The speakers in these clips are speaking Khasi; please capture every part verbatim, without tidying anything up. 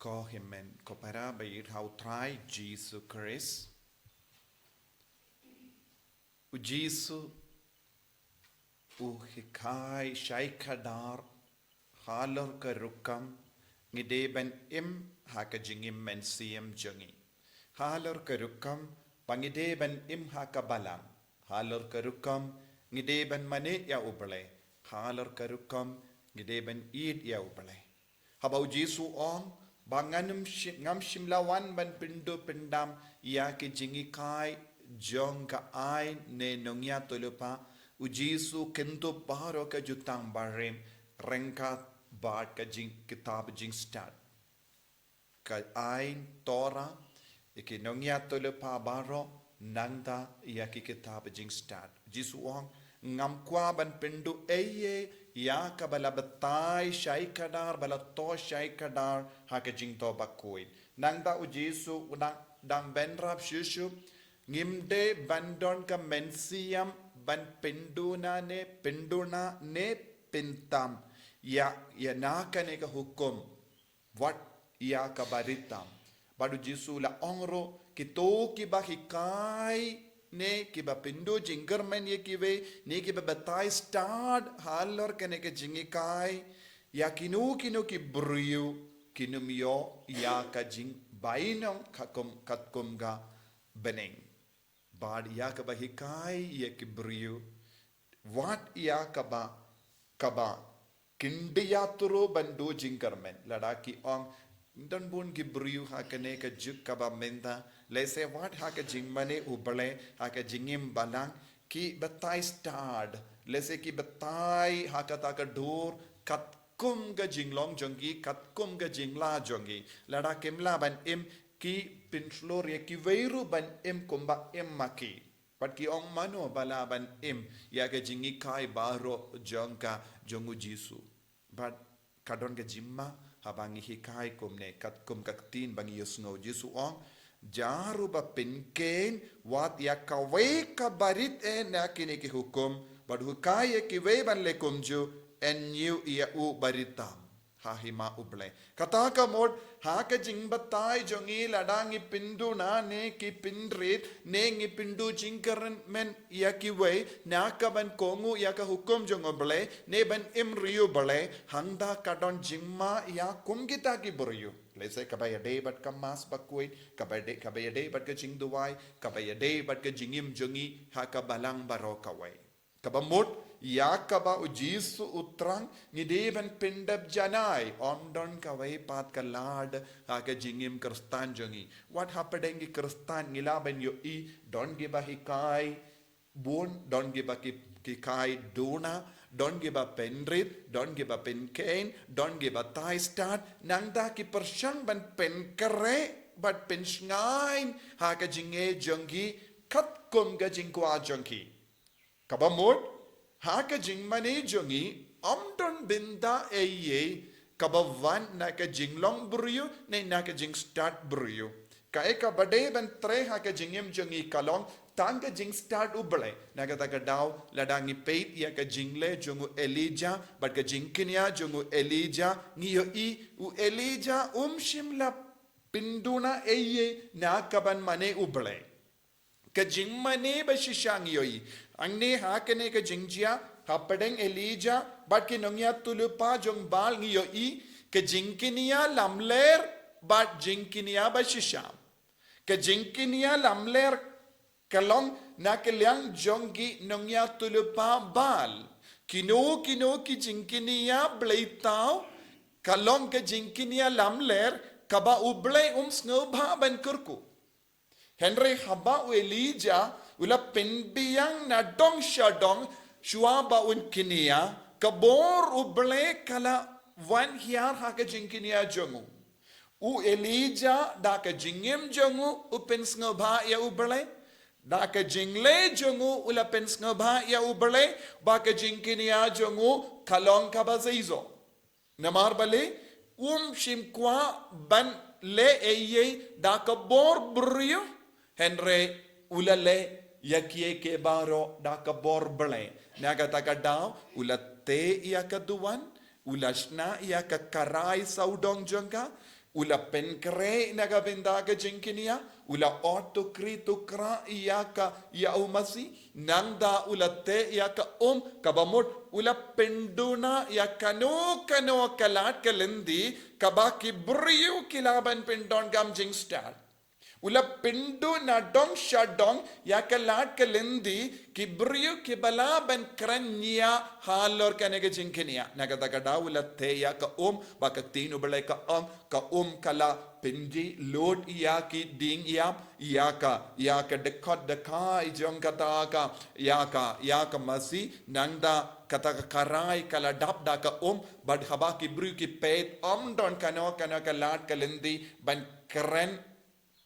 Ko hynmen ko para ba ïeit ha u Trai Jisu Khrist. U Jisu u hikai shai kdar halor ka rukom ngi dei ban im ha ka jingim mynsiem jong ngi. Halor ka rukom ba ngi dei ban im ha ka balang. Halor ka rukom ngi dei ban mane ïa U Blei. Halor ka rukom ngi dei ban ïeit ïa U Blei. Haba u Jisu u ong ba ngan ym shi-, ngam shym la wan ban pynduh pyndam ïa ki jinghikai jong ka aiñ ne nongïathuhlypa, u Jisu u kyndup baroh ka Jutang Barim ryngkat bad ka jing-, kitab jingstad. Ka aiñ, Torah, ïa ki nongïathuhlypa baroh, nangta ïa ki kitab jingstad. Jisu u ong, ngam kwah ban pynduh ei ei ïa kaba la batai shai kdar, ba la thoh shai kdar ha ka Jingthoh Bakhuid. Nangta u Jisu u dang, dang bynrap shuh shuh, ngim dei ban don ka mynsiem ban pynduna ne, pynduna ne pyntam ïa, ïa na kane ka hukum. Wat ïa kaba rit tam. Bad u Jisu u la ong ruh, kito kiba hikai ne kiba pynduh jingkyrmen ïa kiwei ne kiba batai stad halor kane ka jinghikai ïa kino kino ki briew, kin ym ïoh ïa ka jingbainong katkum, katkum ka bneng. Bad ïa kaba hikai ïa ki briew, wat ïa kaba, kaba khyndiat ruh ban duh jingkyrmen. Lada ki ong, don bun ki briew ha kane ka juk kaba mynta, lehse wat ha ka jingmane U Blei, ha ka jingim balang, ki batai stad, lehse ki batai ha kata ka dur katkum ka jinglong jong ki, katkum ka jinglah jong ki. Lada kim lah ban im, ki pynshlur ïa kiwei ruh ban im kumba im ma ki. Bad ki ong, mano ba lah ban im ïa ka jinghikai baroh jong ka, jong u Jisu. Bad ka don ka jingma haba ngi hikai kumne, katkum ka ktien ba ngi ïohsngew. Jisu u ong, ïa ruh ba pynkheiñ, wat ïa kawei kaba rit eh na kine ki hukum, bad hikai ïa kiwei ban leh kumjuh, yn ñiew ïa u ba rit tam ha hima U Blei. Kata ka mut, ha ka jingbatai jong ngi, lada ngi pynduna ne ki pynrit, ne ngi pynduh jingkyrmen ïa kiwei, na ka ban kohnguh ïa ka hukum jong U Blei, ne ban im ri U Blei, hangta ka don jingma ïa kum kita ki briew. Lehse kaba ïadei bad ka Mass Bakhuid, kaba ïadei, kaba ïadei bad ka jingduwai, kaba ïadei bad ka jingim jong ngi ha ka balang baroh kawei. Kaba mut, ïa kaba u Jisu u thrang, ngi dei ban pyndep janai, ym don kawei pat ka lad ha ka jingim Khristan jong ngi. Wat hapdeng ki Khristan ngi lah ban ïohi, don kiba hikai bun, don kiba ki, hikai duna, don kiba pynrit, don kiba pynkheiñ, don kiba batai stad, nangta ki pyrshang ban pynkhreh bad pynshngaiñ ha ka jingïeit jong ki katkum ka jingkwah jong ki. Kaba mut, ha ka jingmane jong ngi, ym don bynta ei ei kaba wan na ka jinglong briew ne na ka jingstad briew. Kaei kaba dei ban trei ha ka jingim jong ngi ka long tang ka jingstad U Blei. Na kata ka daw, lada ngi peit ïa ka jingleh jong u Elijah bad ka jingkñia jong u Elijah, ngi ïohi u Elijah um shym la pynduna ei ei na ka ban mane U Blei. Ka jingmane ba shisha ngi ïohi hangne ha kane ka jingjia hapdeng Elijah bad ki nongïathuhlypa jong Baal, ngi ïohi ka jingkñia lamler bad jingkñia ba shisha. Ka jingkñia lamler ka long na ka liang jong ki nongïathuhlypa Baal. Kino kino ki jingkñia bleithaw ka long ka jingkñia lamler kaba U Blei um sngewbha ban kyrkhu. Hynrei haba u Elijah u la pynbiang na dong sha dong shuwa ba un kñia, ka bor U Blei ka la wan hiar ha ka jingkñia jong u. U Elijah da ka jingim jong u u pynsngewbha ïa U Blei, da ka jingleh jong u u la pynsngewbha ïa U Blei, ba ka jingkñia jong u ka long kaba shisha. Namar balei, um shym kwah ban leh ei ei da ka bor briew, hynrei u la leh ïa kiei kiei baroh da ka bor Blei. Na kata ka daw, u la teh ïa ka duwan, u la shna ïa ka karai sawdong jong ka, U la pynkhreh na ka bynta ka jingkñia, u la ot tukri tukra ïa ka, ïa u Masi, nangta u la teh ïa ka um, kaba mut u la pynduna ïa kano kano ka lad ka lynti, kaba ki briew ki lah ban pyndonkam jingstad. U la pynduna dong sha dong ïa ka lad ka lynti, ki briew kiba lah ban kren nia halor kane ka jingkñia. Na kata ka daw u la teh ïa ka um, ba ka ktien U Blei ka ong, ka um ka la pynjot lut ïa ki dieng ïap, ïa ka, ïa ka dkhot dkhai jong kata ka, ïa ka, ïa ka Masi, nangta kata ka kharai ka la dap da ka um, bad haba ki briew ki peit, ym don kano kano ka lad ka lynti ban kren,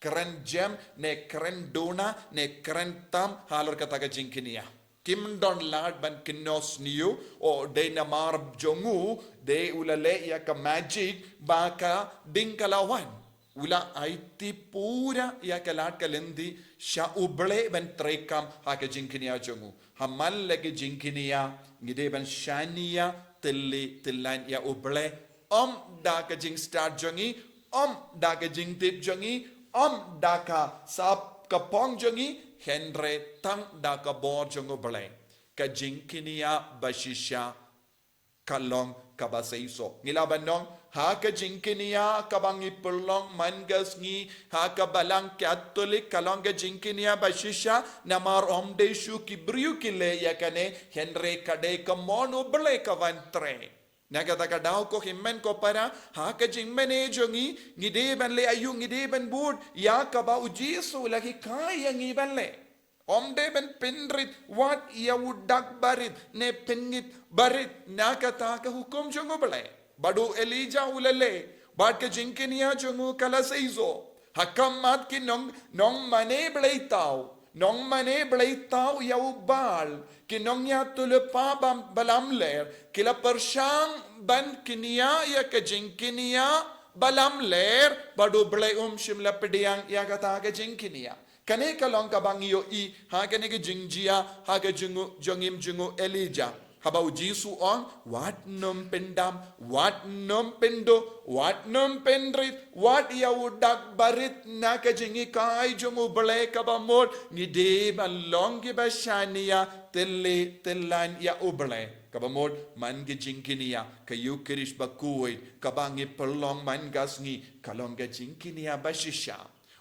kren jem, ne kren duna, ne kren tam halor kata ka jingkñia. Kim don lad ban kynnoh sniew, o dei namar jong u, dei u la leh ïa ka magic, ba ka dieng ka la wan. U la aiti pura ïa ka lad ka lynti sha U Blei ban treikam ha ka jingkñia jong u. Ha man la ka jingkñia, ngi dei ban shaniah tylli tyllan ïa U Blei, ym da ka jingstad jong ngi, ym da ka jingtip jong ngi, ym da ka sap ka phong jong ngi, hynrei tang da ka bor jong U Blei. Ka jingkñia ba shisha ka long kaba seisoh. Ngi lah ban ong, ha ka jingkñia kaba ngi pynlong man ka sngi ha ka Balang Katholik, ka long ka jingkñia ba shisha, namar ym dei shuh ki briew ki leh ïa kane, hynrei ka dei ka mon U Blei ka wan trei. Na kata ka daw ko hynmen ko para, ha ka jingmane jong ngi, ngi dei ban leh aïu, ngi dei ban bud ïa kaba U Jisu u la hikai ïa ngi ban leh. Ym dei ban pynrit wat ïa u dak barit, ne pynngeit barit, na kata ka hukum jong U Blei. Bad u Elijah u la leh, bad ka jingkñia jong u ka la seisoh. Ha khmat ki nong, nongmane blei thaw, nongmane blei thaw ïa u Baal, ki nongïathuhlypa ba, ba lamler, ki la pyrshang ban kñia ïa ka jingkñia ba lamler, bad U Blei um shym la pdiang ïa kata ka jingkñia. Kane ka long kaba ngi ïohi ha kane ka jingjia, ha ka jong u, jong im jong u Elijah. Haba U Jisu u ong, wat nym pyndam, wat nym pynduh, wat nym pynrit, wat ïa u dak barit na ka jinghikai jong U Blei, kaba mut ngi dei ban long kiba shaniah tylli tyllan ïa U Blei. Kaba mut man ka jingkñia, ka Ïukharist Bakhuid kaba ngi pynlong man ka sngi, ka long ka jingkñia ba shisha.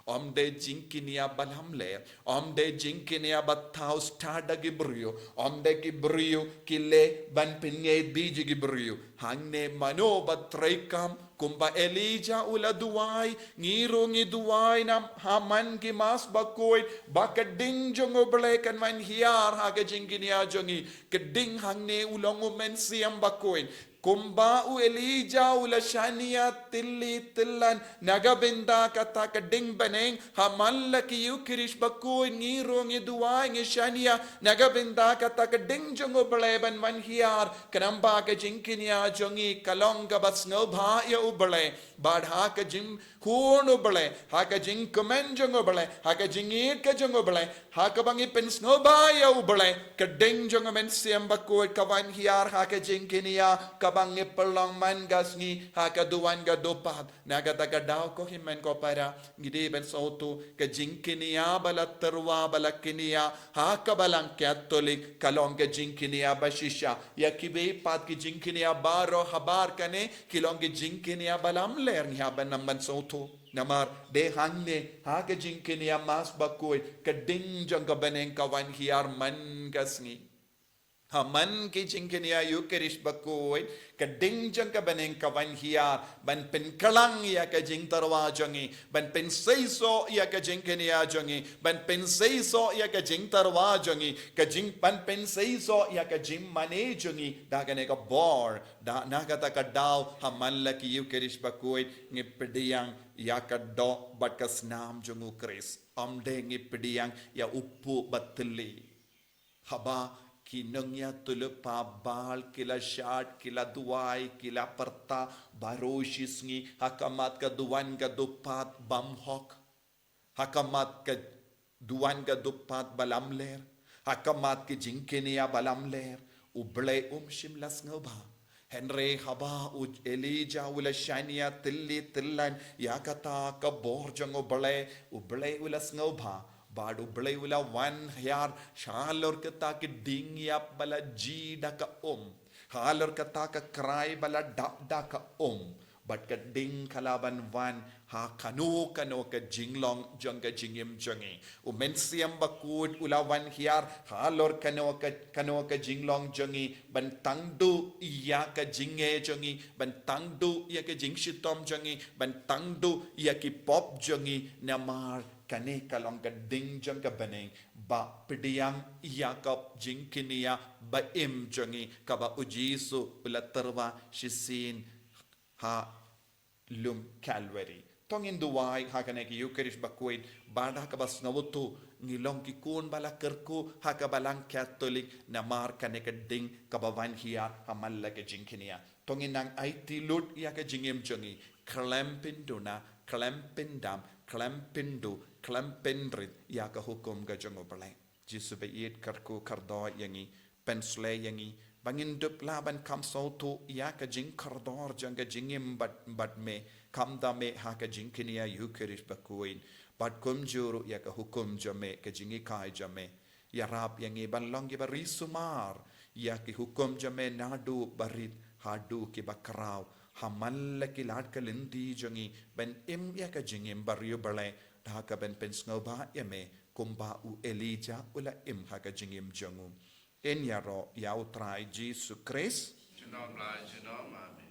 Ym dei jingkñia ba lamler, ym dei jingkñia ba thaw stad da ki briew, ym dei ki briew ki leh ban pynngeit beit ïa ki briew. Hangne mano ba treikam, kumba Elijah u la duwai, ngi ruh ngi duwai na ha man ki Mass Bakhuid, ba ka ding jong U Blei kan wan hiar ha ka jingkñia jong ngi. Ka ding hangne u long U Mynsiem Bakhuid. Kumba u Elijah u la shaniah tylli tyllan na ka bynta kata ka ding bneng, ha man la ki Ïukharist Bakhuid ngi ruh ngi duwai ngi shaniah na ka bynta kata ka ding jong U Blei ban wan hiar, khnang ba ka jingkñia jong ngi ka long kaba sngewbha ïa U Blei. Bad ha ka jing khun U Blei, ha ka jingkmen jong U Blei, ha ka jingïeit ka jong U Blei, ha kaba ngi pynsngewbha ïa U Blei, ka ding jong U Mynsiem Bakhuid ka wan hiar ha ka jingkñia kaba ngi pynlong man ka sngi ha ka duwan ka dupat. Na kata ka daw ko hynmen ko para, ngi dei ban sngewthuh, ka jingkñia ba la tyrwa ba la kñia ha ka Balang Katholik ka long ka jingkñia ba shisha. Ïa kiwei pat ki jingkñia baroh habar kane ki long ki jingkñia ba lamler, ngi hap ban nang ban sngewthuh. Namar dei hangne ha ka jingkñia Mass Bakhuid ka ding jong ka bneng ka wan hiar man ka sngi. Ha man ki jingkñia Ïukharist Bakhuid ka ding jong ka bneng ka wan hiar ban pynklang ïa ka jingtyrwa jong ngi, ban pynseisoh ïa ka jingkñia jong ngi, ban pynseisoh ïa ka jingtyrwa jong ngi, ka jing, ban pynseisoh ïa ka jingmane jong ngi da kane ka bor. Da na kata ka daw ha man la ki Ïukharist Bakhuid ngi pdiang ïa ka doh bad ka snam jong U Khrist. Ym dei ngi pdiang ïa u puh ba thylli. Haba ki nongïathuhlypa Baal ki la shad, ki la duwai, ki la pyrta baroh shi sngi ha khmat ka duwan ka dupat bymhok. Ha khmat ka duwan ka dupat ba lamler, ha khmat ka jingkñia ba lamler, U Blei um shym la sngewbha. Hynrei haba u Elijah u la shaniah tylli tyllan ïa kata ka bor jong U Blei, U Blei u la sngewbha, bad U Blei u la wan hiar halor kata ka ding ïap ba la ji da ka um, halor kata ka krai ba la dap da ka um, bad ka ding ka la ban wan ha kano kano ka jinglong jong ka jingim jong ngi. U Mynsiem Bakhuid u la wan hiar halor kano ka, kano ka jinglong jong ngi, ban tang duh ïa ka jingeh jong ngi, ban tang duh ïa ka jingshitom jong ngi, ban tang duh ïa ki pop jong ngi, namar kane ka long ka ding jong ka bneng ba pdiang ïa ka jingkñia ba im jong ngi, kaba U Jisu u la tyrwa shisien ha lum Calvary. To ngin duwai ha kane ka Eucharist Bakhuid, bad ha kaba sngewthuh ngi long ki khun ba la kyrkhu ha ka Balang Katholik, namar kane ka ding kaba wan hiar ha man la ka jingkñia. To ngin nang aiti lut ïa ka jingim jong ngi, khlem pynduna, khlem pyndam, khlem pynduh, khlem pynrit ïa ka hukum ka jong U Blei. Jisu baieit, kyrkhu kyrdoh ïa ngi, pynshlei ïa ngi ba ngin dup lah ban kham sngewthuh ïa ka jingkordor jong ka jingim bad, bad me, kham da me ha ka jingkñia Eucharist Bakhuid, bad kumjuh ruh ïa ka hukum jong me, ka jinghikai jong me. Ïarap ïa ngi ban long kiba ri sumar ïa ki hukum jong me naduh barit haduh kiba khraw, ha man la ki lad ka lynti jong ngi, ban im ïa ka jingim bariewblei da ka ban pynsngewbha ïa me, kumba u Elijah u la im ha ka jingim jong u. Yn ïaroh ïa U Trai Jisu Khrist. Junom la junom, amen.